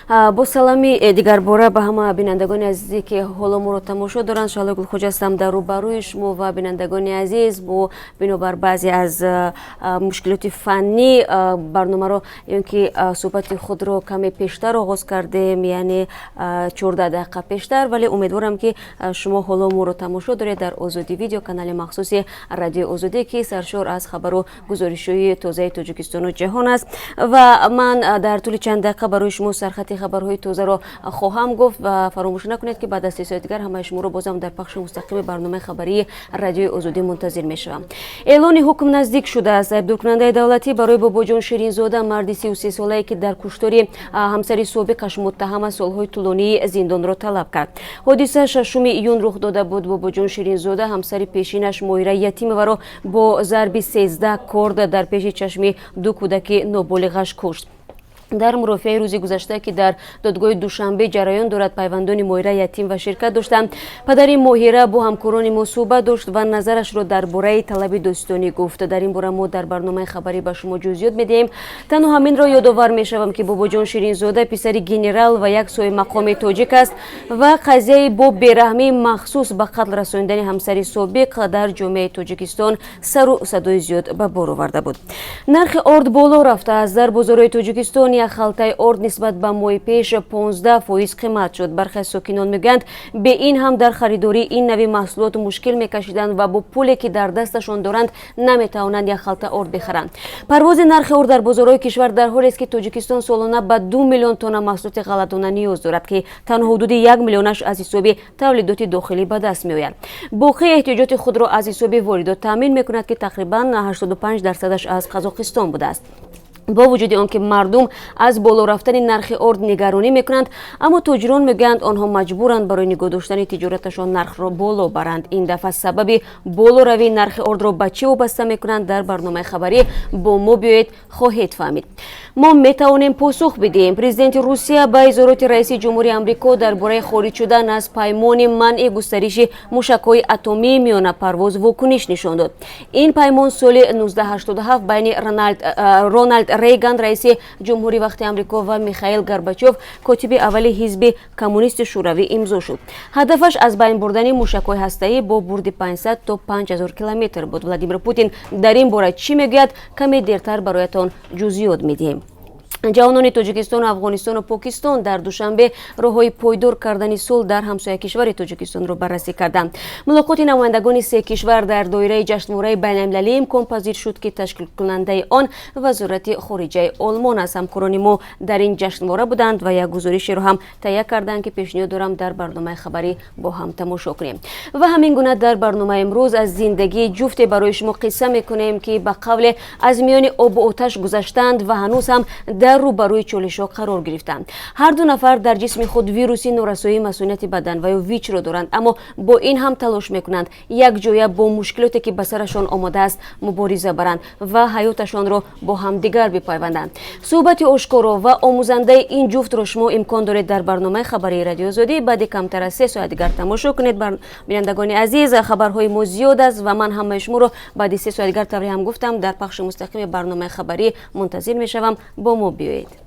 Бо салами дигарбора ба ҳама бинандагони азизе, ки ҳоло моро тамошо доранд. Шаҳло Гулхоҷа ҳастам дар рӯбарӯи шумо. Ва бинандагони азиз, бо бинобар баъзе аз мушкилоти фаннӣ барномаро ё ки суҳбати худро каме пештар оғоз кардем, яъне 14 дақиқа пештар, вале умедворам, ки шумо ҳоло моро тамошо доред дар Озодӣ Видео, канали махсуси Радиои Озодӣ, ки саршор аз хабару гузоришҳои тозаи Тоҷикистону ҷаҳон аст. Ва ман дар тӯли чанд дақиқа барои шумо сархати хабарҳои тозаро хоҳам гуфт. Ва фаромӯш накунед, ки баъд аз 3 соати дигар ҳамаи шуморо бозам дар пахши мустақими барномаи хабарии Радиои Озодӣ мунтазир мешавам. Эълони ҳукм наздик шудааст. Айбдоркунандаи давлатӣ барои Бобоҷон Ширинзода, марди 33-солае, ки дар куштори ҳамсари собиқаш муттаҳам аст, солҳои тӯлонии зиндонро талаб кард. Ҳодиса 6 июн рух дода буд. Бобоҷон Ширинзода ҳамсари пешинаш Моира Ятимоваро бо зарби 13 корд дар пеши чашми ду кӯдаки ноболиғаш кушт. Дар мурофиаи рӯзи гузашта, ки дар додгоҳи Душанбе ҷараён дорад, пайвандони Моира Ятимова ширкат доштанд. Падари Моҳира бо ҳамкорони мо суҳбат дошт ва назарашро дар бораи талаби додситонӣ гуфт. Дар ин бора мо дар барномаи хабарӣ ба шумо ҷузъиёт медиҳем. Танҳо ҳаминро ёдовар мешавам, ки Бобоҷон Ширинзода писари генерал ва як соҳибмақоми тоҷик аст ва қазияи бо бераҳмии махсус ба қатл расонидани ҳамсари собиқ дар ҷомеаи Тоҷикистон сару садои зиёд ба бор оварда буд. Нархи орд боло рафтааст. Дар бозорҳои Тоҷикистон як халтаи орд нисбат ба моҳи пеш 15% қимат шуд. Бархе аз сокинон мегӯянд, бе ин ҳам дар харидории ин нави маҳсулот мушкил мекашиданд ва бо пуле, ки дар дасташон доранд, наметавонанд як халта орд бихаранд. Парвози нархи орд дар бозорҳои кишвар дар ҳолест, ки Тоҷикистон солона ба 2 миллион тонна маҳсулоти ғалладона ниёз дорад, ки танҳо ҳудуди 1 миллионаш аз ҳисоби тавлидоти дохилӣ ба даст меояд. Боқии эҳтиёҷоти худро аз ҳисоби воридот таъмин мекунад, ки тақрибан 85 дарсадаш аз Қазоқистон будааст. Бо вуҷуди он ки мардум аз боло рафтани нархи орд нигаронӣ мекунанд, аммо тоҷирон мегӯянд, онҳо маҷбуранд барои нигоҳ доштани тиҷораташон нархро боло баранд. Ин дафъа сабаби болоравии нархи ордро ба чӣ вобаста мекунанд, дар барномаи хабарӣ бо мо биёед, хоҳед фаҳмид. Мо метавонем посух бидиҳем. Президенти Русия ба изҳороти раиси ҷумҳури Амрико дар бораи хориҷ шудан аз паймони манъи густариши мушакҳои атомии миёнапарвоз вокуниш нишон дод. Ин паймон соли 1987 байни Роналд Рейган, раиси ҷумҳури вақти Амрико, ва Михаил Горбачов, котиби аввали Ҳизби Коммунисти Шӯравӣ, имзо шуд. Ҳадафаш аз байн бурдани мушакҳои ҳастаӣ бо бурди 500 то 5000 километр буд. Владимир Путин дар ин бора чӣ мегӯяд, каме дертар бароятон ҷузъиёт медиҳем. Ҷавонони Тоҷикистону Афғонистону Покистон дар Душанбе роҳҳои пойдор кардани сулҳ дар ҳамсоя кишвари Тоҷикистонро баррасӣ карданд. Мулоқоти намояндагони се кишвар дар доираи ҷашнвораи байналмилалӣ имконпазир шуд, ки ташкилкунандаи он Вазорати хориҷаи Олмон аст. Ҳамкорони мо дар ин ҷашнвора буданд ва як гузоришеро ҳам таҳия карданд, ки пешниҳод дорам, дар барномаи хабарӣ бо ҳам тамошо кунем. Ва ҳамин гуна дар барномаи имрӯз аз зиндагии ҷуфте барои шумо қисса мекунем, ки ба қавле аз миёни обу оташ гузаштанд ва ҳанӯз ҳам дар рӯбарӯи чолишҳо қарор гирифтанд. Ҳар ду нафар дар ҷисми худ вируси норасоии масунияти бадан ва ё ВИЧ-ро доранд, аммо бо ин ҳам талош мекунанд якҷоя бо мушкилоте, ки ба сарашон омадааст, мубориза баранд ва ҳаёташонро бо ҳамдигар бипайванданд. Суҳбати ошкоро ва омӯзандаи ин ҷуфтро шумо имкон доред дар барномаи хабарии Радиои Озодӣ баъди камтар аз 3 соат дигар тамошо кунед. Бинандагони азиз, хабарҳои мо зиёд аст ва ман ҳамаи шуморо баъди 3 соат дигар, тавре ҳам гуфтам, дар пахши мустақими барномаи хабарӣ мунтазир мешавам. Бо мо биёед.